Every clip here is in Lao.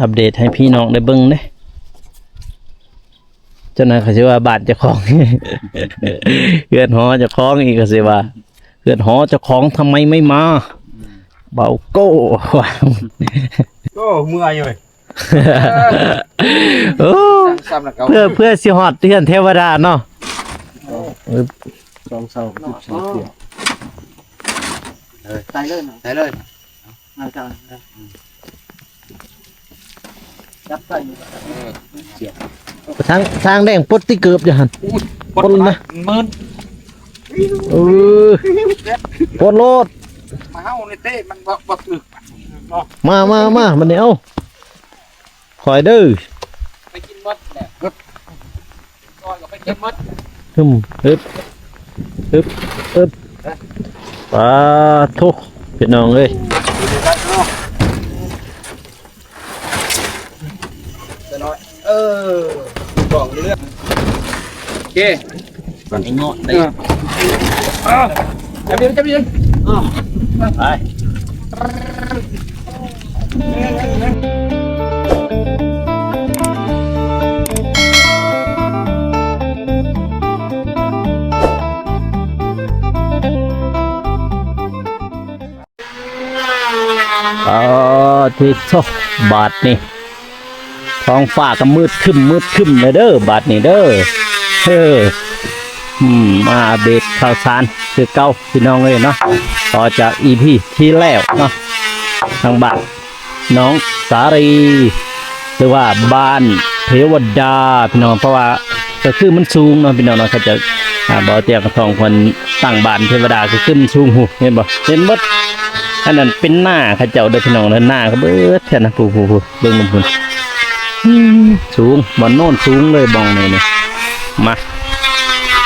ອັບເດດໃຫ້ພີ່ນ້ອງໄດ້ເບິ່ງເດ້. ເຈົ້ານາຍເຂົາຊິວ່າບ້ານເຈົ້າຂອງ ເຮືອນຫໍເຈົ້າຂອງອີກ ເຂົາຊິວ່າເຮືອນຫໍເຈົ້າຂອງທຳໄມໄມ່ມາ ເບົາໂກ້ ໂອ້ ເມື່ອຍເວີຍ ໂອ້ ເພື່ອ ເພື່ອຊິຮອດເຮືອນເທວະດາເນາະ. ສອງເສົາ ສິບສອງເຕີຍ ໃສ່ເລີຍ ໃສ່ເລີຍ. ຈັບໃສ່ ເອີ ທາງ ທາງແດງປົດຕິເກີບຢູ່ຫັ້ນ ປົດນະ ເມີນ ເອີ ປົດໂລດ ມາເຮົານີ້ເຕະມັນບໍ່ ບໍ່ຖືກ ມາ ມາ ມາ ບັດນີ້ ເອົາ ຂ້ອຍເດີ ໄປກິນໝົດແຫຼະ. ຮຶມ ຮຶບ ຮຶບ ຮຶບ ປາໂທ້ ພີ່ນ້ອງເອີຍ ເອີ ບອກເລື່ອງ ໂອເຄ ກ່ອນໄອ້ເງາະໄດ້ ເອີ ຈັບເຢັນ ຈັບເຢັນ ໄປ. ອາ ທິດໂທ້ ບາດນີ້ ທ້ອງຟ້າກໍມືດຄຶ້ມ ມືດຄຶ້ມແລ້ວເດີ ບາດນີ້ເດີ ເອີ ອືມ ມາອັບເດດຂ່າວສານຄືເກົ່າ ພີ່ນ້ອງເອີຍເນາະ ຕໍ່ຈາກອີພີທີ່ແລ້ວເນາະ ທາງບ້ານໜອງສາລີ ຫຼືວ່າບ້ານເທວະດາ ພີ່ນ້ອງ ເພາະວ່າກໍຄືມັນສູງເນາະ ພີ່ນ້ອງເນາະ ເຂົາເຈົ້າ ອາ ບໍ່ແຈ້ງທອງເພິ່ນຕັ້ງບ້ານເທວະດາ ກໍຄືມັນສູງ ຫູ ເຫັນບໍ່ ເຫັນໝົດ ອັນນັ້ນເປັນນາເຂົາເຈົ້າເດີ ພີ່ນ້ອງເດີ ນາກໍເບິດແທ້ນະ ຜູ້ ຜູ້ ຜູ້ ເບິ່ງນຳພຸ້ນ ອືມ ສູງ ບ່ອນໂນ້ນສູງເລີຍ ບ່ອນນີ້ນີ້ ມາ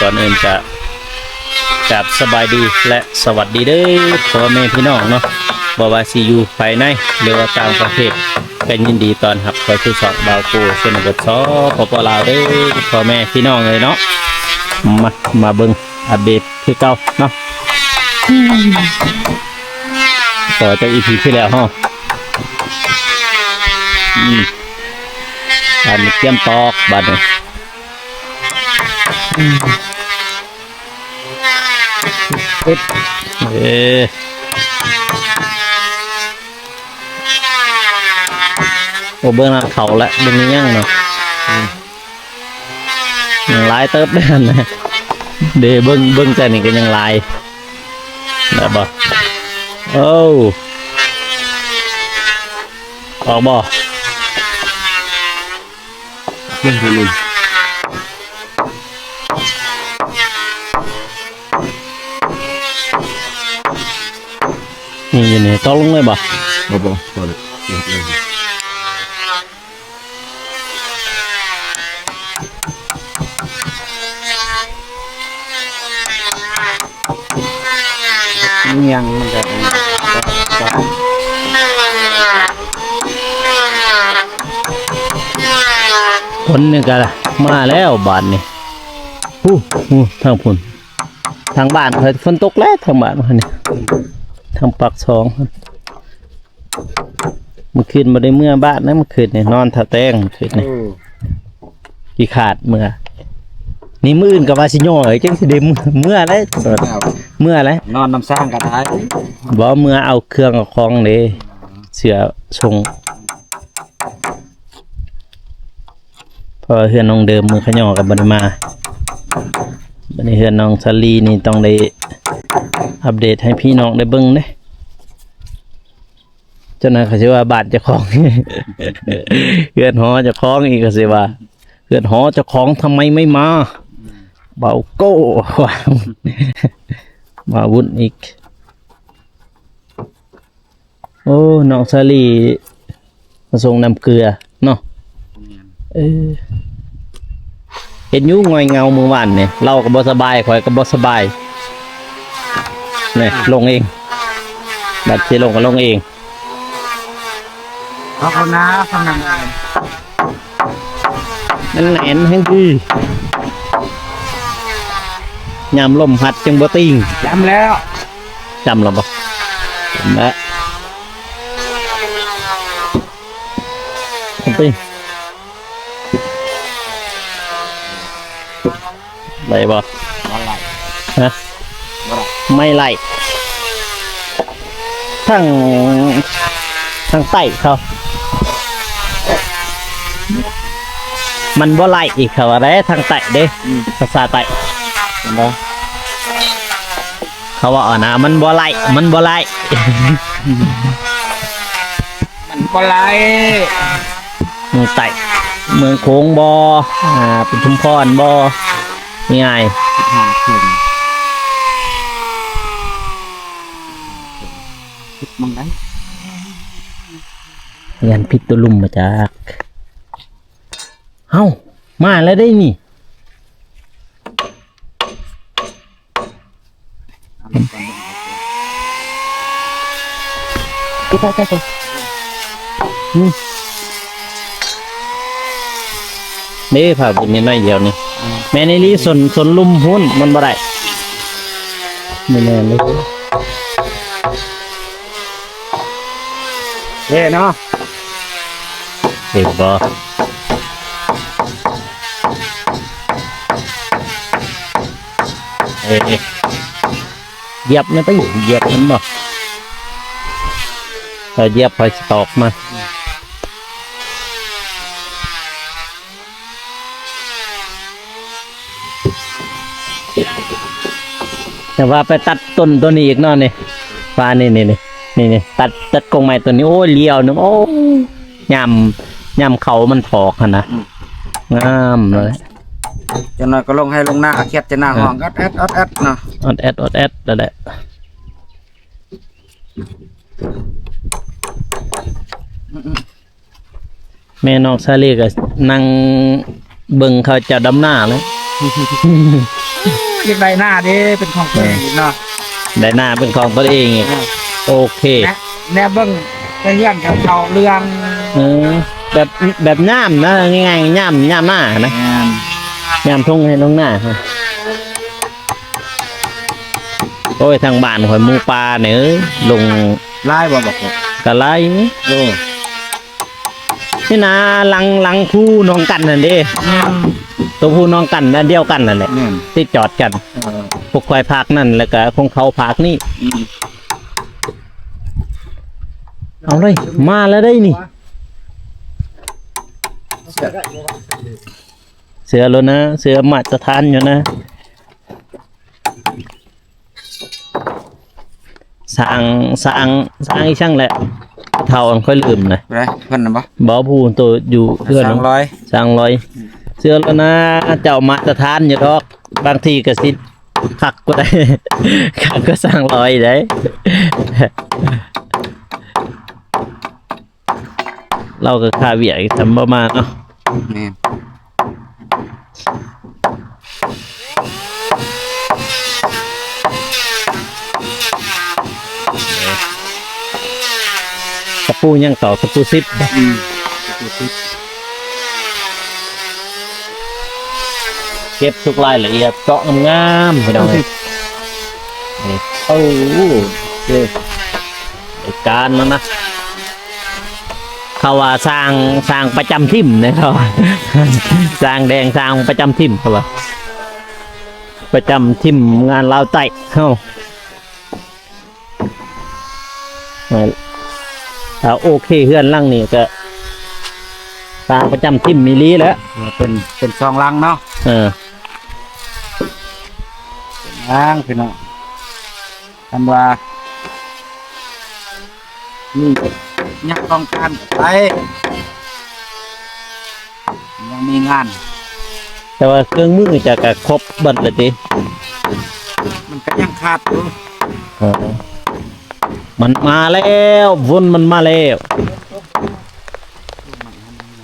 ກ່ອນອື່ນກະ ກາບສະບາຍດີ ແລະ ສະຫວັດດີເດີ ພໍ່ແມ່ພີ່ນ້ອງເນາະ ບໍ່ວ່າຊິຢູ່ພາຍໃນ ຫຼືວ່າຕ່າງປະເທດ ກໍຍິນດີຕ້ອນຮັບເຂົ້າສູ່ຊ່ອງບ່າວໂກ ຊະນະບົດ ສປປ ລາວເດີ ພໍ່ແມ່ພີ່ນ້ອງເອີຍເນາະ ມາ ມາເບິ່ງອັບເດດຄືເກົ່າເນາະ ຕໍ່ຈາກອີພີທີ່ແລ້ວເຮົາ ອືມ ອັນນີ້ກຽມຕອກບາດນີ້ ອືມ ເອີ ໂອ້ ເບິ່ງນຳເຂົາແຫຼະ ບໍ່ມີຫຍັງເນາະ ອືມ ຍັງຫຼາຍເຕີບເດ້ຫັ້ນນະ ເດ້ ເບິ່ງ ເບິ່ງຈາກນີ້ກໍຍັງຫຼາຍ ໄດ້ບໍ່ ໂອ້ ອອກບໍ່? ນີ້ຢູ່ນີ້ ຕົກລົງເລີຍບໍ່? ບໍ່ ບໍ່ ພໍແລ້ວ. ຍັງມັນກໍ ຝົນນີ້ກໍມາແລ້ວບາດນີ້ ຜູ້ ຜູ້ ທາງພຸ້ນ ທາງບ້ານຂ້ອຍຝົນຕົກແລ້ວ ທາງບ້ານຂ້ອຍນີ້ ທາງປາກຊ່ອງ. ມື້ຄືນບໍ່ໄດ້ເມືອບ້ານນະ ມື້ຄືນນີ້ນອນຖ້າແຕ່ງ ມື້ຄືນນີ້ ເອີ ຂີ້ຂາດເມືອ ນີ້ມື້ອື່ນກໍວ່າຊິຍໍ້ ຈັ່ງຊິໄດ້ເມືອ ເມືອແລ້ວ ເມືອແລ້ວ ນອນນຳຊ້າງກໍຕາຍ ບໍ່ ເມືອເອົາເຄື່ອງເອົາຂອງເດ້ ເສື້ອສົ່ງ ເພາະວ່າເຮືອນນ້ອງເດີມມື້ຂະຫຍໍ້ກໍບໍ່ໄດ້ມາ ບັດນີ້ເຮືອນນ້ອງສາລີນີ້ຕ້ອງໄດ້ອັບເດດໃຫ້ພີ່ນ້ອງໄດ້ເບິ່ງເດ້. ເຈົ້ານາຍເຂົາຊິວ່າບ້ານເຈົ້າຂອງ ເຮືອນຫໍເຈົ້າຂອງອີກ ເຂົາຊິວ່າເຮືອນຫໍເຈົ້າຂອງທຳໄມໄມ່ມາ ເບົາໂກ້ ວ່າວຸ້ນອີກ. ໂອ້ ນ້ອງສາລີມາສົ່ງນ້ຳເກືອເນາະ. ແມ່ນ ເອີ ເຫັນຢູ່ງ່ອຍເຫງົາມື້ວານນີ້ ລາວກໍບໍ່ສະບາຍ ຂ້ອຍກໍບໍ່ສະບາຍ ນີ້ລົງເອງ ບັດຊິລົງກໍລົງເອງ. ເອົາໜ້າ ເອົາໜ້າ ມັນແໜ້ນແຮງດີ ຍາມລົມພັດຈຶ່ງບໍ່ຕິ່ງ. ຈຳແລ້ວ ຈຳແລ້ວບໍ່? ຈຳແລ້ວ. ເອີຍ ໄດ້ບໍ່? ບໍ່ໄດ້ ຮະ? ບໍ່ໄດ້ ໄມ້ໄລ່ ທາງ ທາງໃຕ້ເຂົາ ມັນບໍ່ໄລ່ອີກ ເຂົາວ່າໄດ້ທາງໃຕ້ເດ້. ອືມ ພາສາໃຕ້ ເຫັນບໍ່? ເຂົາເວົ້ານະ ມັນບໍ່ໄລ່ ມັນບໍ່ໄລ່ ມັນບໍ່ໄລ່ ເມືອງໃຕ້ ເມືອງໂຂງບໍ່ ອ່າ ປະທຸມພອນບໍ່ ງ່າຍ ສິບຫ້າເຂດ ເຂດມັນໄດ້ ຢ້ານຜິດຕົວລຸ່ມມາຈາກ ເອົ້າ ມາແລ້ວເດ້ນີ້. ນີ້ພາບເປັນໜ້ອຍດຽວນີ້ ອືມ ແມ່ນອີ່ຫຼີ ສົນ ສົນລຸ່ມພຸ້ນມັນບໍ່ໄດ້ ບໍ່ແມ່ນເລີຍ ເດ້ເນາະ ເຫັນບໍ່? ເອີ ຢຽບມັນໄປ ຢຽບມັນບໍ່? ເອີ ຢຽບ ຂ້ອຍຊິຕອກມາ. ແຕ່ວ່າໄປຕັດຕົ້ນໂຕນີ້ອີກເນາະນີ້ ວ່ານີ້ ນີ້ ນີ້ ນີ້ ຕັດ ຕັດກົງໄມ້ໂຕນີ້ ໂອ້ຍ ລ້ຽວໜຶ່ງ ໂອ້ຍ ຍາມ ຍາມເຂົ້າມັນຖອກຫັ້ນນະ ອືມ ງາມເລີຍ. ຈັກໜ້ອຍກໍລົງໄຮ່ລົງນາ ຂຽດຈະໜ້າ ເອີ ຮ້ອງອອດແອດ ອອດແອດເນາະ ອອດແອດ ອອດແອດ ນັ້ນແຫຼະ. ອືມ ແມ່ນ້ອງສາລີກໍນັ່ງເບິ່ງເຂົາເຈົ້າດຳນາແຫຼະ ຢາກໄດ້ນາເດ້ ເປັນຂອງຕົວເອງເນາະ ໄດ້ນາເປັນຂອງຕົວເອງອີກ ເອີ ໂອເຄ ແນ ແນມເບິ່ງແຕ່ເຮືອນກັບເຂົາເລື່ອງ ເອີ ແບບ ແບບຍາມນະ ງ່າຍໆ ຍາມ ຍາມນານະ ແມ່ນ ຍາມທົ່ງໄຮ່ທົ່ງນາ ໂອ້ຍ ທາງບ້ານຂ້ອຍໝູປ່ານີ້ ເອີຍ ລົງ ຫຼາຍບໍ່ບັກກົບ? ກໍຫຼາຍ ເອີ ນີ້ນາ ຫຼັງ ຫຼັງພູໜອງກັນຫັ້ນເດ້ ອືມ ຕົວພູໜອງກັນອັນດຽວກັນນັ້ນແຫຼະ ແມ່ນ ຕິດຈອດກັນ ເອີ ພວກຂ້ອຍພາກນັ້ນ ແລ້ວກໍຂອງເຂົາພາກນີ້ ອືມ ເອົາເລີຍ ມາແລ້ວເດ້ນີ້ ເຊື່ອໂລດນະ ເຊື່ອມາດຕະຖານຢູ່ນະ. ສ້າງ ສ້າງ ສ້າງອີ່ຫຍັງແຫຼະ ເຖົ້າອັນຂ້ອຍລືມນະ ຜູ້ໃດ? ເພິ່ນນະບໍ່? ບໍ່ ຜູ້ໂຕຢູ່ເຮືອນ ຊ່າງລອຍ ຊ່າງລອຍ ເຊື່ອແລ້ວນະ ເຈົ້າມາດຕະຖານຢູ່ດອກ ບາງທີກໍຊິຄັກກວ່າໄດ້ ຄັກກວ່າຊ່າງລອຍໄດ້ ລາວກໍຄາວຽກອີກ ຊ່ຳບໍ່ມາເນາະ ແມ່ນ ຕະປູຫຍັງຕອກ ຕະປູສິບ ອືມ ຕະປູສິບ ເກັບທຸກລາຍລະອຽດ ເຈາະງາມໆ ພີ່ນ້ອງເອີຍ ນີ້ ໂອ້ ເອີ ການມັນນະ ເຂົາວ່າຊ່າງ ຊ່າງປະຈຳທີມເດ້ ເຂົາວ່າຊ່າງແດງ ຊ່າງປະຈຳທີມ ເຂົາວ່າປະຈຳທີມງານລາວໃຕ້ເຮົາ ຖ້າໂອເຄ ເຮືອນຫຼັງນີ້ກໍສ້າງປະຈຳທີມອີ່ຫຼີແຫຼະ ເອີ ເປັນ ເປັນສອງຫຼັງເນາະ ເອີ ຫຼັງ ພີ່ນ້ອງ ຄັນວ່າມີຫຍັງຕ້ອງການກໍໄປ ຍັງມີງານ ແຕ່ວ່າເຄື່ອງມືຈະກະຄົບເບິດແລ້ວຕິ? ມັນກໍຍັງຂາດຢູ່ ເອີ ມັນມາແລ້ວ ຝົນມັນມາແລ້ວ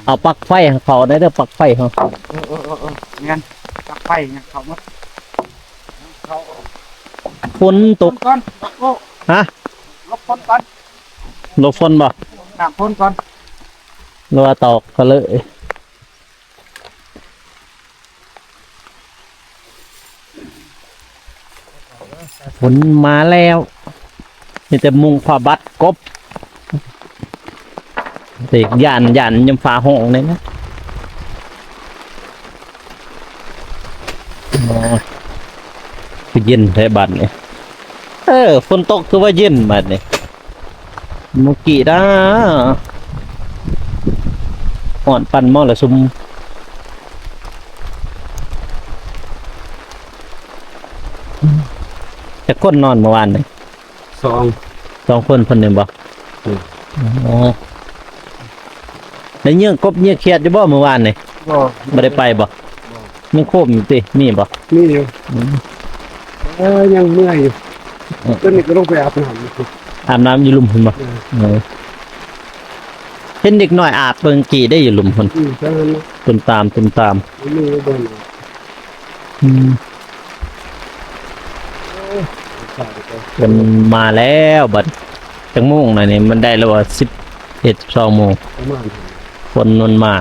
ເອົາປັກໄຟໃຫ້ເຂົາແດ່ເດີ ປັກໄຟເຮົາ ເອີ ເອີ ເອີ ເອີ ແມ່ນ ປັກໄຟຍັງເຂົ້າໝົດ ຝົນຕົກ ຝົນກ່ອນ ໂອ້ ຮະ ຫຼົບຝົນກ່ອນ ຫຼົບຝົນບໍ່? ຕາກຝົນກ່ອນ ຫຼືວ່າຕອກກໍເລີຍ ຝົນມາແລ້ວ ມີແຕ່ມຸງຜ້າບັດກົບ ເດັກຢ້ານ ຢ້ານຍາມຟ້າຮ້ອງນີ້ນະ. ໂອ້ຍ ຄືເຢັນແທ້ບາດນີ້. ເອີ ຝົນຕົກຄືວ່າເຢັນບາດນີ້. ມື້ກີ້ດາ ຮ້ອນປານມໍລະຊຸມ. ຈັກຄົນນອນມື້ວານນີ້? ສອງ ສອງຄົນເພິ່ນນີ້ບໍ່? ອືມ ໂອ້ ໄດ້ເຍືອກກົບເຍືອກຂຽດຢູ່ບໍ່ມື້ວານນີ້? ບໍ່ ບໍ່ໄດ້ໄປບໍ່? ບໍ່ ຍັງໂຄມຢູ່ຕິ? ມີບໍ່? ມີຢູ່. ອືມ ເອີ ຍັງເມື່ອຍຢູ່. ອືມ ຕອນນີ້ກໍລົງໄປອາບນ້ຳຢູ່ ອາບນ້ຳຢູ່ລຸ່ມພຸ້ນບໍ່? ອືມ ເອີ ເຫັນເດັກນ້ອຍອາບເບິ່ງກີ້ໄດ້ຢູ່ລຸ່ມພຸ້ນ. ອືມ ຈັ່ງນັ້ນນະ ຕຸ່ມຕາມ ຕຸ່ມຕາມ ມີຢູ່ບ່ອນ. ອືມ ເພິ່ນມາແລ້ວບັດ. ຈັກໂມງລະນີ້? ມັນໄດ້ແລ້ວວ່າ ສິບເອັດ ສິບສອງໂມງ ປະມານນັ້ນ. ຝົນມັນມາ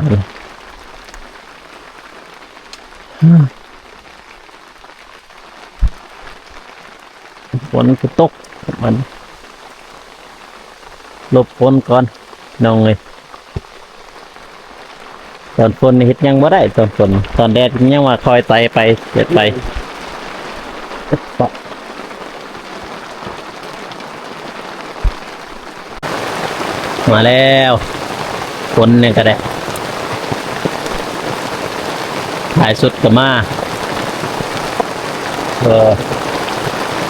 ຝົນກໍຕົກ ມັນຫຼົບຝົນກ່ອນ ນ້ອງເອີຍ. ຕອນຝົນນີ້ເຮັດຫຍັງບໍ່ໄດ້ ຕອນຝົນ. ຕອນແດດຍັງວ່າຄ່ອຍໄຕ່ໄປ ເຮັດໄປ. ມາແລ້ວ ຝົນນີ້ກໍໄດ້ ຫຼາຍສຸດກໍມາ. ເອີ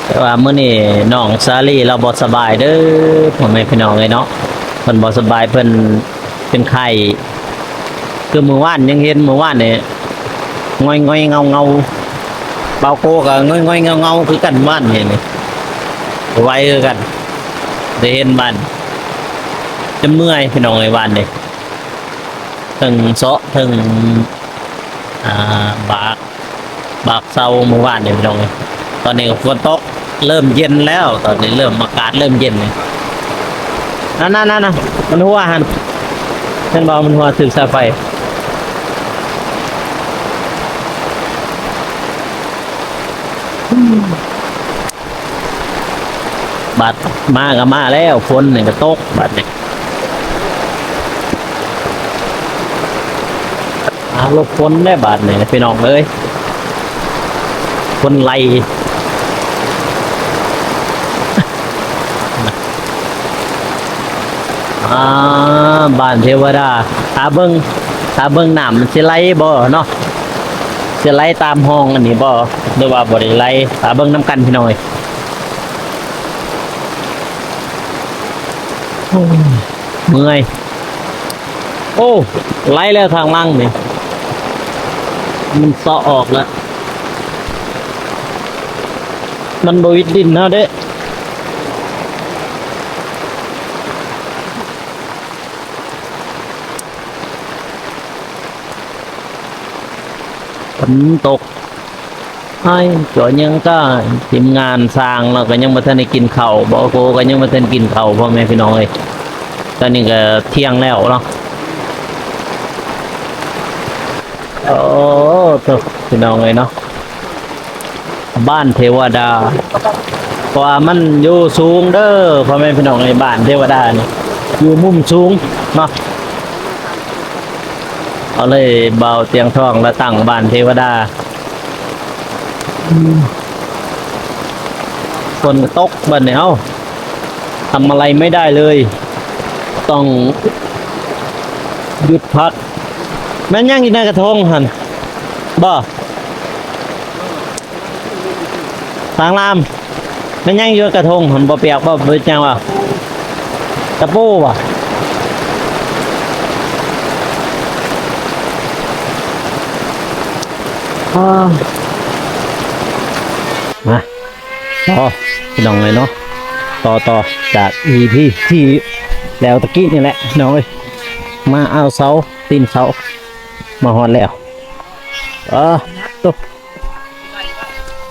ແຕ່ວ່າມື້ນີ້ນ້ອງສາລີລາວບໍ່ສະບາຍເດີ ພໍ່ແມ່ພີ່ນ້ອງເອີຍເນາະ. ເພິ່ນບໍ່ສະບາຍ ເພິ່ນເປັນໄຂ້. ຄືມື້ວານຍັງເຫັນ ມື້ວານນີ້ງ່ອຍໆເງົາໆ ບ່າວໂກກໍງ່ອຍໆເງົາໆຄືກັນ ວານນີ້ນີ້ ໄວຄືກັນ. ໄດ້ເຫັນວານ ຈະເມື່ອຍພີ່ນ້ອງເອີຍ ວານນີ້ ເທິງເຊາະ ເທິງ ອ່າ ບາກ ບາກເຊົາມື້ວານນີ້ພີ່ນ້ອງເອີຍ. ຕອນນີ້ກໍຝົນຕົກ ເລີ່ມເຢັນແລ້ວ ຕອນນີ້ເລີ່ມ ອາກາດເລີ່ມເຢັນ. ນັ້ນໆໆ ມັນຮົ່ວຫັ້ນ ເຫັນບໍ່? ມັນຮົ່ວຖືກສາຍໄຟ. ບາດມາກໍມາແລ້ວ ຝົນນີ້ກໍຕົກບາດນີ້. ອາ ຫຼົບຝົນແດ່ບາດນີ້ພີ່ນ້ອງເອີຍ ຝົນໄລ່. ອາ ບ້ານເທວະດາ ຖ້າເບິ່ງ ຖ້າເບິ່ງນ້ຳມັນຊິໄຫຼບໍ່ເນາະ ຊິໄຫຼຕາມຮ່ອງອັນນີ້ບໍ່ ຫຼືວ່າບໍ່ໄດ້ໄຫຼ? ຖ້າເບິ່ງນຳກັນພີ່ນ້ອງເອີຍ. ໂອ້ຍ ເມື່ອຍ. ໂອ້ ໄຫຼແລ້ວທາງຫຼັງນີ້ ມັນເຊາະອອກແລ້ວ ມັນບໍ່ວິດດິນເຮົາເດ້. ຝົນຕົກ ອ້າຍ ກໍຍັງ ກໍທີມງານຊ່າງເນາະ ກໍຍັງບໍ່ທັນໄດ້ກິນເຂົ້າ ບ່າວໂກກໍຍັງບໍ່ທັນກິນເຂົ້າ ພໍ່ແມ່ພີ່ນ້ອງເອີຍ. ຕອນນີ້ກໍທ່ຽງແລ້ວເນາະ. ໂອ້ ໂທ້ ພີ່ນ້ອງເອີຍເນາະ ບ້ານເທວະດາ ເພາະວ່າມັນຢູ່ສູງເດີ ພໍ່ແມ່ພີ່ນ້ອງເອີຍ. ບ້ານເທວະດານີ້ຢູ່ມຸມສູງເນາະ ກໍເລີຍບ່າວຕຽງທອງລະຕັ້ງບ້ານເທວະດາ. ອືມ ຝົນກໍຕົກບັດນີ້ ເອົ້າ ທຳອະໄລໄມ່ໄດ້ເລີຍ ຕ້ອງຢຸດພັກ. ແມ່ນຫຍັງຢູ່ໃນກະທົງຫັ້ນ? ບໍ່ ທາງລາມ ແມ່ນຫຍັງຢູ່ກະທົງຫັ້ນ ບໍ່ປຽກບໍ່? ເປັນຫຍັງວະ? ຕະປູວະ? ອາ ມາ ຕໍ່ ພີ່ນ້ອງເອີຍເນາະ ຕໍ່ ຕໍ່ຈາກອີພີທີ່ແລ້ວຕະກີ້ນີ້ແຫຼະ ພີ່ນ້ອງເອີຍ. ມາເອົາເສົາ ຕີນເສົາ ມາຮອດແລ້ວ. ເອີ ໂຕ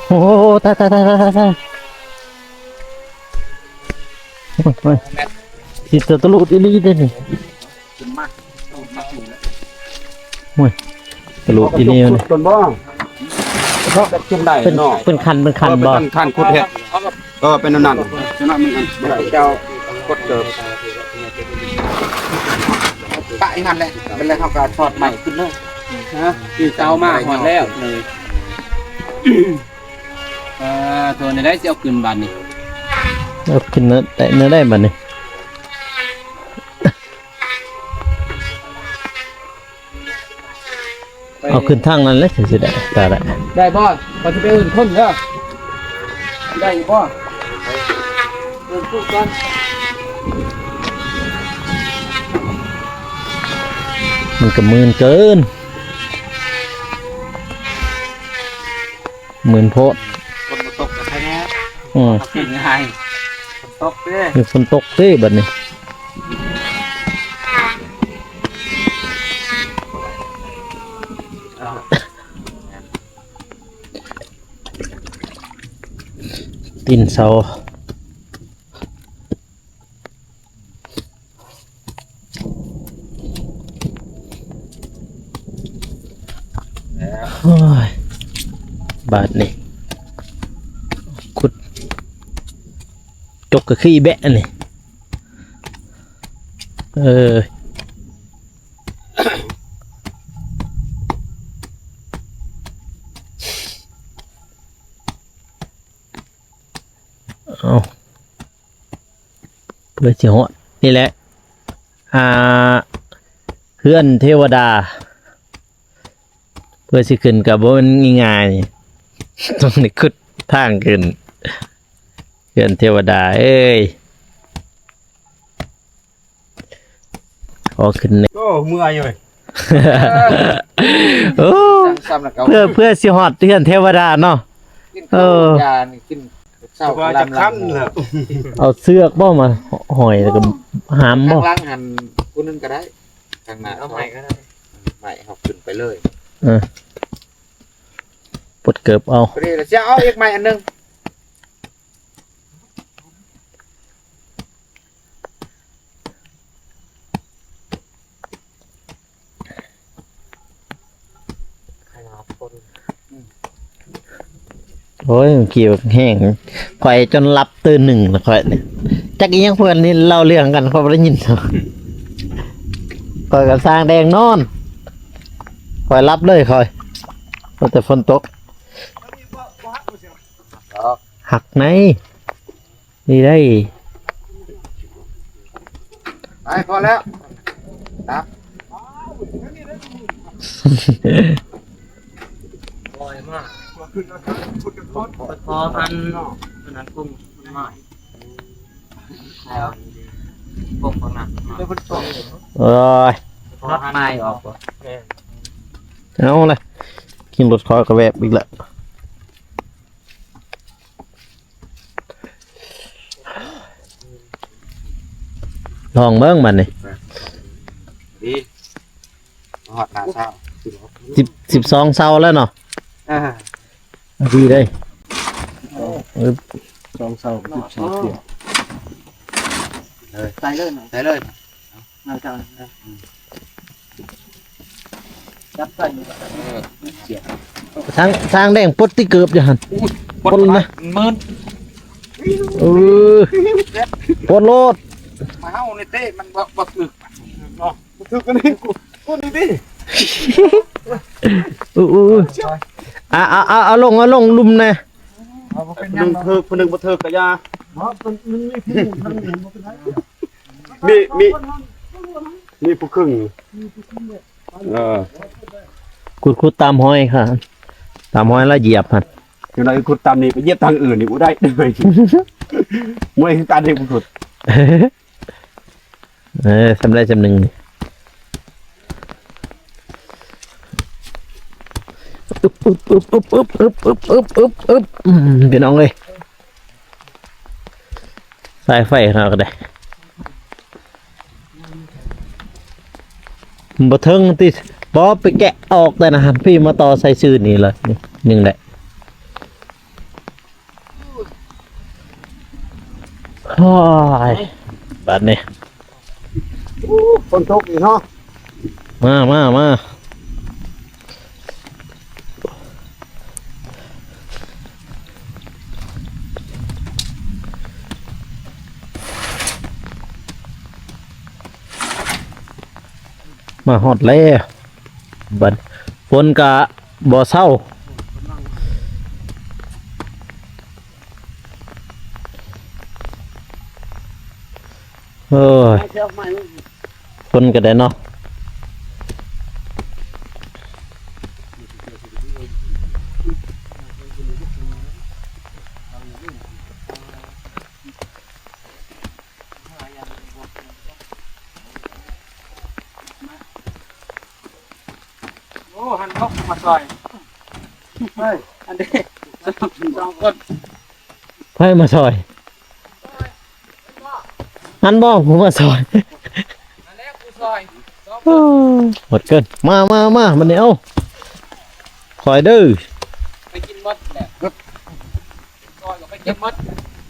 ໂອ້ ຕາຍ ຕາຍ ຕາຍ ຕາຍ ຕາຍ. ໂອ້ຍ ໂອ້ຍ ຊິຕະລຸດອີ່ຫຼີເດ້ນີ້. ໂອ້ຍ ຕະລຸດອີ່ຫຼີນີ້. ເປັນບໍ່? ເປັນ ເປັນຄັນ ເປັນຄັນບໍ່? ເອີ ເປັນຄັນ ຂຸດເຮັດ. ເອີ ເປັນອັນນັ້ນ. ເຈົ້າກົດເກີບ. ນັ້ນແຫຼະ ເປັນແລ້ວເຮົາກໍຖອດໄມ້ຂຶ້ນເລີຍ. ຮະ ຄືເຕົາມາຮອດແລ້ວເລີຍ. ອ່າ ໂທ ແນວໃດຊິເອົາຂຶ້ນບາດນີ້? ເອົາຂຶ້ນແນວໃດ ແນວໃດບາດນີ້? ເອົາຂຶ້ນທາງນັ້ນແຫຼະ ຊິໄດ້ ຕາໄດ້ ໄດ້ບໍ່? ຂ້ອຍຊິໄປເອີ້ນຄົນເດີ. ໄດ້ຢູ່ບໍ່? ເອີ້ນຄົນກ່ອນ. ມັນກໍມື່ນເກີນ. ມື່ນໂພດ. ຝົນບໍ່ຕົກກໍໃຄແດ່. ອືມ ເອົາຂຶ້ນງ່າຍ. ຝົນຕົກເດ້. ມີຝົນຕົກເດ້ບັດນີ້. ຕີນເສົາ. ໂອ້ຍ ບາດນີ້ ຂຸດ ຈົກກະຂີ້ແບະນີ້ ເອີ ເອົາ. ເພື່ອຊິຮອດນີ້ແຫຼະ ອ່າ ເຮືອນເທວະດາ. ເພື່ອຊິຂຶ້ນກໍບໍ່ແມ່ນງ່າຍໆ ຕ້ອງໄດ້ຂຸດທາງຂຶ້ນ. ເຮືອນເທວະດາເອີຍ ຂໍຂຶ້ນແດ່. ໂອ້ ເມື່ອຍເວີຍ. ໂອ້ ເພື່ອ ເພື່ອຊິຮອດເຮືອນເທວະດາເນາະ. ເອີ ກິນເຂົ້າຢານີ້ ກິນເຊົ້າ ສະບາຍຈັກຄັນແລ້ວ. ເອົາເຊືອກບໍ່ມາຫ້ອຍ ແລ້ວກໍຫາມບໍ່? ທາງຫຼັງຫັ້ນຜູ້ໜຶ່ງກໍໄດ້ ທາງໜ້າເອົາໄມ້ກໍໄດ້ ໄມ້ເຮົາຂຶ້ນໄປເລີຍ. ເອີ ປົດເກີບເອົາ ພໍດີແລ້ວ ຊິເອົາອີກໄມ້ອັນໜຶ່ງ. ໂອ້ຍ ເມື່ອກີ້ແຮງ ຂ້ອຍຈົນຫຼັບຕື່ນໜຶ່ງລະຂ້ອຍນີ້ ຈັກອີ່ຫຍັງເພິ່ນນີ້ເລົ່າເລື່ອງກັນ ຂ້ອຍບໍ່ໄດ້ຍິນ. ຂ້ອຍກໍສ້າງແດງນອນ ຂ້ອຍຫຼັບເລີຍຂ້ອຍ ວ່າແຕ່ຝົນຕົກ. ຫັກໃນ ນີ້ໄດ້ ໄປ ພໍແລ້ວ ຕັບ ພໍອັນ ອັນນັ້ນກຸ້ງ ມັນມາ ແລ້ວ ປົກປະມານ ໂອ້ຍ ລັດໄມ້ອອກບໍ່? ເອົາລະ ຂີ່ລົດຂ້ອຍກໍແວບອີກລະ. ລອງເບິ່ງບັດນີ້ ດີ ຮອດໜ້າເຊົ້າ ສິບ ສິບສອງເຊົ້າແລ້ວເນາະ. ອ່າ ດີເດ້ ເອີ ສອງເຊົ້າ ສິບສອງເທື່ອ ເອີ ໃສ່ເລີຍ ໃສ່ເລີຍ. ມາເຈົ້າ ຈັບໃສ່ ເອີ ທາງ ທາງແດງປົດຕິເກີບຢູ່ຫັ້ນ ໂອ້ຍ ປົດນະ ມື່ນ ເອີ ປົດໂລດ ມາເຮົານີ້ເຕະມັນບໍ່ ບໍ່ຖືກເນາະ ບໍ່ຖືກອັນນີ້ ກົດນີ້ຕິ ເອີ ເອີ ເອີ ອ່າ ເອົາ ເອົາ ເອົາລົງ ເອົາລົງລຸ່ມແດ່. ເອົາ ບໍ່ເປັນຫຍັງດອກ ຜູ້ໜຶ່ງຖືກ ຜູ້ໜຶ່ງບໍ່ຖືກກໍຢ່າ ບໍ່ ມັນ ມັນມີຜູ້ ມັນເຫັນບໍ່ເປັນຫຍັງ ມີ ມີ ມີຜູ້ຄຶ່ງ ມີຜູ້ຄຶ່ງເດ້ ເອີ ຂຸດ ຂຸດຕາມຮອຍຄ່ະ ຕາມຮອຍລະຢຽບຫັ້ນ ຈັ່ງໃດຂຸດຕາມນີ້ ໄປຢຽບທາງອື່ນນີ້ບໍ່ໄດ້ ເມື່ອຍຄືກັນເດ້ຜູ້ຂຸດ. ເອີ ສ່ຳໃດສ່ຳໜຶ່ງ ອຶບ ອຶບ ອຶບ ອຶບ ອຶບ ອຶບ ອຶບ ອືມ ພີ່ນ້ອງເອີຍ ສາຍໄຟເຮົາກໍໄດ້ ບໍ່ເຖິງຕິ ບໍ່ ໄປແກະອອກແຕ່ນະ ພີ່ມາຕໍ່ໃສ່ຊື່ນີ້ເລີຍ ນີ້ ນີ້ແຫຼະ. ໂອ້ຍ ບາດນີ້ ໂອ້ ຝົນຕົກອີກເນາະ ມາ ມາ ມາ. ມາຮອດແລ້ວ ບັດຝົນກະບໍ່ເຊົາ. ໂອ້ຍ ຄົນກໍໄດ້ເນາະ. ໂອ້ ຫັ້ນເນາະ ມາຊ່ອຍ ເຮີ້ຍ ອັນເດ້ ສອງຄົນ. ໃຜມາຊ່ອຍ? ຫັ້ນບໍ່ຜູ້ມາຊ່ອຍ? ຫັ້ນແຫຼະຜູ້ຊ່ອຍ ໂອ້ ໂຫດເກີນ. ມາ ມາ ມາ ບັດນີ້ ເອົາ ຄ່ອຍເດີ ໄປກິນໝົດແຫຼະ ຊ່ອຍກໍໄປກິນໝົດ.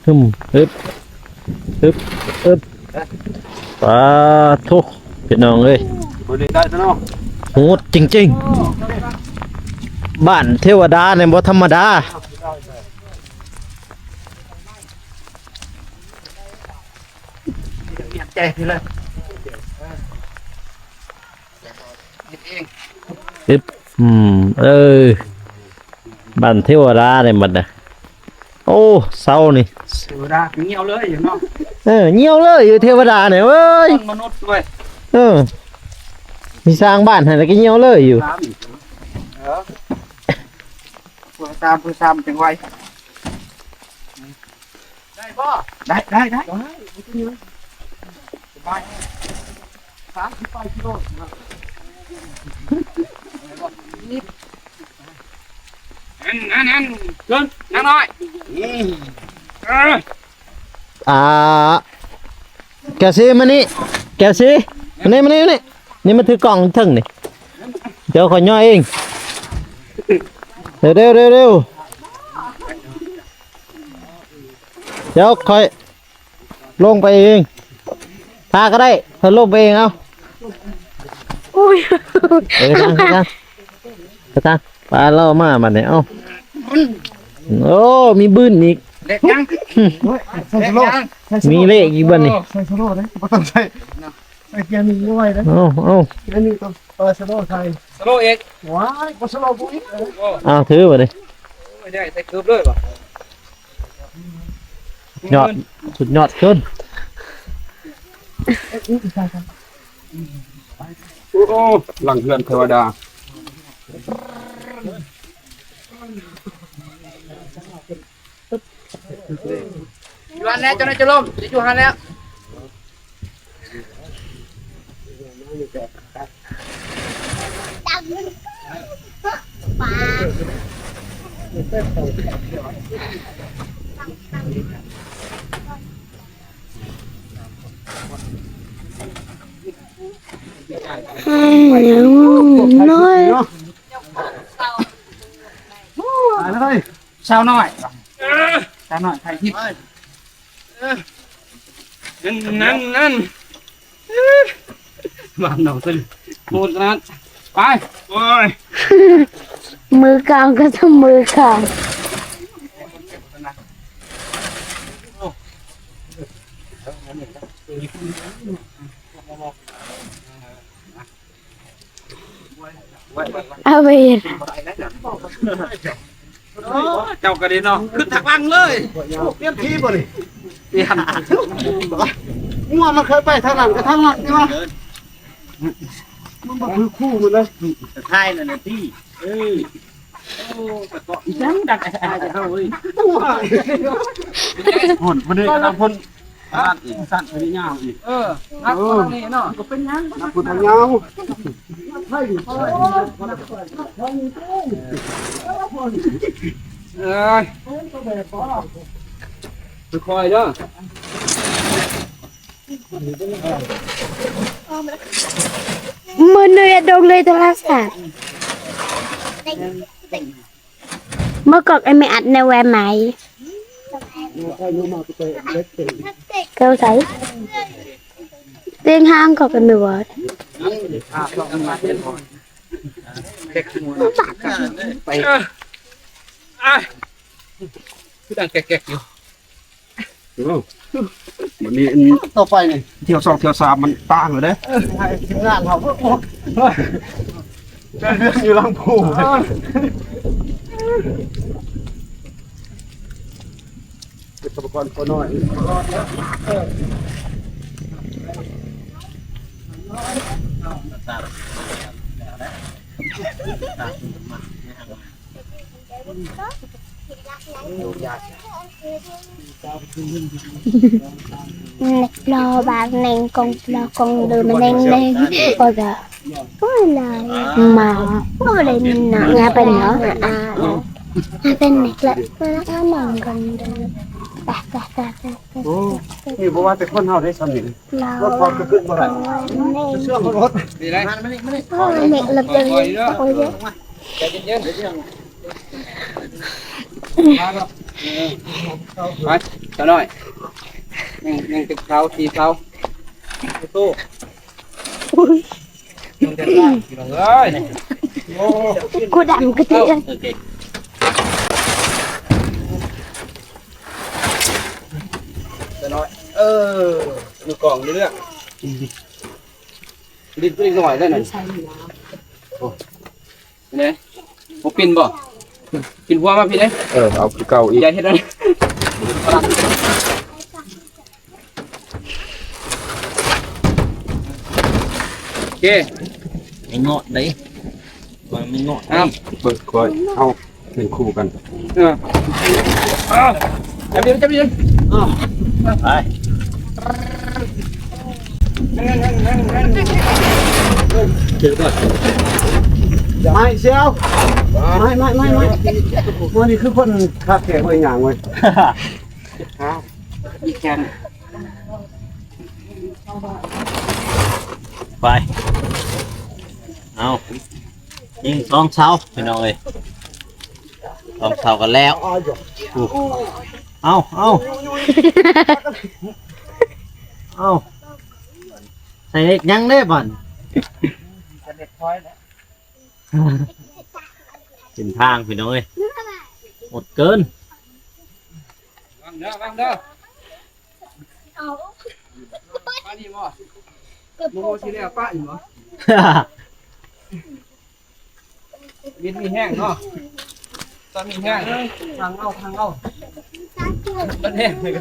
ຮຶມ ອຶບ ອຶບ ອຶບ ປາໂທ້ ພີ່ນ້ອງເອີຍ ບໍ່ໄດ້ໄດ້ຊະເນາະ ໂຫດຈິງໆ. ບ້ານເທວະດານີ້ບໍ່ທຳມະດາ. ແຈກນີ້ເລີຍ ເຮັດເອງ ອຶບ ອືມ ເອີ ບ້ານເທວະດານີ້ບັດນະ. ໂອ້ ເຊົານີ້ ເທວະດາກໍຍ່ຽວເລີຍຢູ່ເນາະ. ເອີ ຍ່ຽວເລີຍຢູ່ເທວະດານີ້ເວີຍ ມະນຸດດ້ວຍ. ເອີ ມີສ້າງບ້ານໃຫ້ແລ້ວກໍຍ່ຽວເລີຍຢູ່. ເອີ ຜູ້ຊາມ ຜູ້ຊາມຈັ່ງໄວ. ໄດ້ບໍ່? ໄດ້ ໄດ້ ໄດ້ ໄດ້ ບໍ່ເປັນຫຍັງ ສະບາຍ ສາມສິບປາຍກິໂລ. ອັນ ອັນ ອັນ ເກີນ ນາງນ້ອຍ ເອີ ອ່າ ແກ້ວສີ ມານີ້ ແກ້ວສີ ມານີ້ ມານີ້ ມານີ້ ນີ້ມາຖືກ້ອງເທິງນີ້ ດຽວຂ້ອຍຍໍເອງ ເລັວໆໆໆ. ດຽວຂ້ອຍລົງໄປເອງ ຖ້າກໍໄດ້ ຂ້ອຍລົງໄປເອງ. ເອົາ ໂອ້ຍ ເອີ ກະຕາງ ກະຕາງ ກະຕາງ ປາເລາມາບັດນີ້. ເອົາ ໂອ້ ມີບືນອີກ ເລກຍັງ ໂອ້ຍ ໃສ່ສະໂລ ມີເລກອີກບັດນີ້. ໃສ່ສະໂລເດ້ ບໍ່ຕ້ອງໃສ່ ໃສ່ເກຍນີ້ບໍ່ໄຫວເດ້. ເອົາ ເອົາ ເກຍນີ້ຕ້ອງ ເອີ ສະໂລໃສ່ ສະໂລອີກ ວ້າຍ ບໍ່ສະໂລບໍ່ອີກ. ເອົາ ຖືບັດນີ້ ໂອ້ຍ ໄດ້ໃສ່ເກີບເລີຍບໍ່. ຍອດ ສຸດຍອດເກີນ. ໂອ້ ຫຼັງເຮືອນເທວະດາ. ຢູ່ຫັ້ນແຫຼະ ເຈົ້າໜ້າຈະລົມ ຢູ່ຫັ້ນແຫຼະ. ສາວນ້ອຍ ສາວນ້ອຍຖ່າຍຄລິບ. ນັ້ນ ນັ້ນ ນັ້ນ ບ້ານນ້ອງເພິ່ນໂຫດຂະໜາດ. ໄປ ໂອ້ຍ ມືກາງກໍຕ້ອງມືກາງ. ອາເວນ ໂອ້ ເຈົ້າກໍດີເນາະ ຂຶ້ນທາງຫຼັງເລີຍ. ປ່ຽນທີ່ບໍ່ນີ້? ປ່ຽນ. ງົວມັນເຄີຍໄປທາງນັ້ນກໍທາງນັ້ນຕິວະ? ມັນບໍ່ຄືຄູ່ມັນເລີຍ. ສະທ້າຍນັ້ນນະຕິ. ເອີ ໂອ້ ຕະເກາະອີຫຍັງດັງອ້າຍໆເຮົາເອີຍ. ພຸ້ນ ພຸ້ນເດ້ ກຳລັງພຸ້ນ. ອັນນັ້ນອີກ ສັ້ນໄປຍາວອີກ. ເອີ ນັບຄົນທາງນີ້ເນາະ ກໍເປັນຫຍັງ ນັບຄົນທາງຍາວ. ເອີຍ ຄ່ອຍໆເດີ. ມື້ນີ້ດົງເລີຍໂທລະສັບ. ເມື່ອກ່ອນໄອ້ແມ່ອັດແນວແວໃໝ່ ແກ້ວໃສ ເຕັງຫ້າງກໍກັນແມ່ນບໍ່? ໄປ ອ່ະ ຄືດັງແກກໆຢູ່. ບັດນີ້ອັນຕໍ່ໄປນີ້ ຖ້ຽວສອງຖ້ຽວສາມມັນຕ່າງແລ້ວເດ້. ເອີ ໃຫ້ທີມງານເຮົາ ໂອ້ ໄດ້ເລື່ອງຢູ່ຫຼັງພູ. ເກັບອຸປະກອນພໍໜ້ອຍ. ເນັກລໍບາດເນັງກົງລໍກົງເດີມາເນັງເນັງ ໂອ້ຍ ໂອ້ຍ ມາ ໂອ້ຍ ເນາະ ຢ່າໄປເນາະ ອ່າ ເປັນເນັກລະ ມາລະ ມານັ່ງກັນເດີ ໄປ ໄປ ໄປ ໄປ ໂອ້ ນີ້ບໍ່ວ່າແຕ່ຄົນເຮົາໄດ້ຊ່ຳນີ້ ລົດພອດກໍຂຶ້ນບໍ່ໄດ້ ເຊື່ອມລົດ ນີ້ໄດ໋ ມານີ້ ມານີ້ ໂອ້ຍ ເນັກລະເດີ ໂອ້ຍ ໃຈເຢັນໆ ໄປ ສາວນ້ອຍ ຍັງ ຍັງເຈັບເສົາ ສີ່ເສົາ ສູ້ໆ. ໂອ້ຍ ມັນຈະສ້າງ ພີ່ນ້ອງເອີຍ ໂອ້ ກູດຳກະຕິ ໂອເຄ ສາວນ້ອຍ ເອີ ມືກອງເລື່ອງ ຫຼິ້ນຕົວເລັກນ້ອຍໄດ້ນັ້ນ ໂອ້ ນີ້ ບໍ່ປິ່ນບໍ່? ປິ່ນຫົວມາພີ້ເດ້. ເອີ ເອົາຄືເກົ່າອີກ ຢ່າເຮັດອັນ ໂອເຄ ໄມ່ເງາະໄດ໋ ມັນໄມ່ເງາະໄດ໋ ເບິ່ງຂ້ອຍ ເອົາເປັນຄູ່ກັນ ເອີ ເອົາ ຈັບຢູ່ ຈັບຢູ່ ເອົາ ໄປ ເຈີກ່ອນ ໄມ້ຊຽວ ໄມ້ ໄມ້ ໄມ້ ໄມ້ ໂອ້ ນີ້ຄືຄົນຄາແຂກເວີຍ ຍ່າງເວີຍ ເຈັບຂາ ມີແຂນ ໄປ ເອົາ ຍິງສອງເສົາ ພີ່ນ້ອງເອີຍ ສອງເສົາກໍແລ້ວ ເອົາ ເອົາ ເອົາ ໃສ່ເຫຼັກຍັງເດ້ບັດ ເສັ້ນທາງ ພີ່ນ້ອງເອີຍ ໂຫດເກີນ ລະວັງເດີ ລະວັງເດີ ປະນີ້ບໍ່ ໂມໂມຊິແລ້ວປະນີ້ບໍ່ ວິດມີແຮງເນາະ ຕອນມີແຮງ ທາງເອົາ ທາງເອົາ ມັນແຮງ ໂອ້ຍ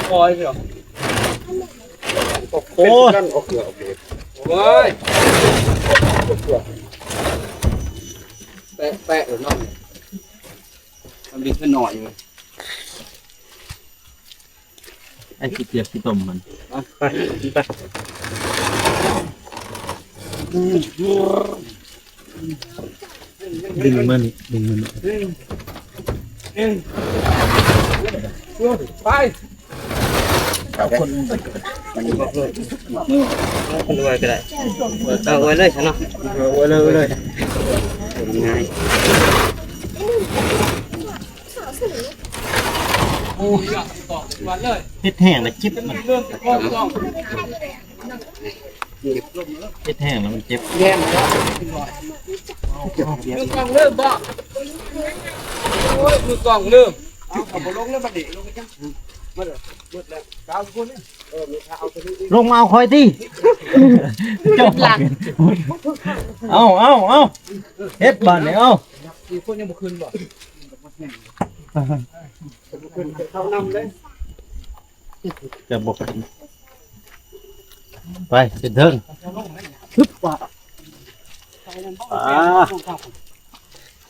ໂອ້ຍ ໂອ້ຍ ແປະໆ ເນາະ ມັນເປັນໜ້ອຍຢູ່ ໄອ້ຂີ້ເກືອຂີ້ຕົມມັນ ໄປ ໄປ ດຶງມານີ້ ດຶງມານີ້ ໄປ ເອົາຄົນ ມັນບໍ່ເພິ່ນ ເອົາຄົນລວຍກໍໄດ້ ເອົາໄວ້ເລີຍຊະເນາະ ເອົາໄວ້ເລີຍ ໄວ້ເລີຍ ງ່າຍ. ເຮັດແຫ້ງແລ້ວເຈັບມັນ ເຮັດແຫ້ງແລ້ວມັນເຈັບ ມືກອງເລີ່ມບໍ່ ໂອ້ຍ ມືກອງເລີ່ມ ເອົາ ເອົາບໍ່ລົງແລ້ວບັດນີ້ ລົງໄປຈັງ ໝົດແລ້ວ ໝົດແລ້ວ ເອົາຄົນນີ້ ເອີ ມີພາເອົາຕົວນີ້ ລົງມາເອົາຂ້ອຍຕິ ເຈົ້າ ເອົາ ເອົາ ເອົາ ເຮັດບາດນີ້ ເອົາ ອີກຄົນຍັງບໍ່ຂຶ້ນບໍ່? ຈະບໍ່ໄປ ໄປຂຶ້ນເທິງ ຊຶບ ອ່າ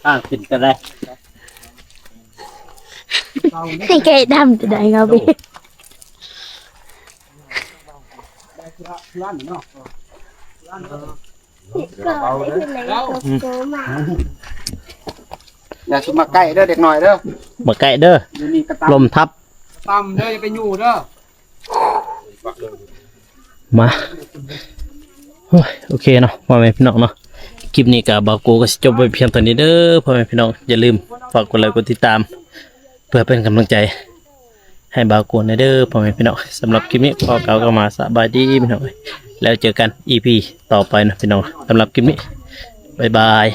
ທາງຂຶ້ນກໍໄດ້ ໃຫ້ໄກ່ດຳຈະໄດ້ເງາເບ ຢ່າຊຸມມາໃກ້ເດີເດັກນ້ອຍເດີ ມາໃກ້ເດີ ຢູ່ນີ້ກະຕຳ ລົມທັບ ຕຳເດີ ຢ່າໄປຢູ່ເດີ ມາ ໂອ້ຍ ໂອເຄເນາະ ພໍ່ແມ່ພີ່ນ້ອງເນາະ ຄລິບນີ້ກະບ່າວໂກກໍຊິຈົບໄວ້ພຽງເທົ່ານີ້ເດີ ພໍ່ແມ່ພີ່ນ້ອງ ຢ່າລືມຝາກກົດໄລກົດຕິດຕາມ ເພື່ອເປັນກຳລັງໃຈ ໃຫ້ບ່າວໂກແດ່ເດີ ພໍ່ແມ່ພີ່ນ້ອງ ສຳລັບຄລິບນີ້ຂໍກ່າວຄຳວ່າສະບາຍດີພີ່ນ້ອງເອີຍ ແລ້ວເຈີກັນອີພີຕໍ່ໄປເນາະພີ່ນ້ອງ ສຳລັບຄລິບນີ້ ບາຍບາຍ.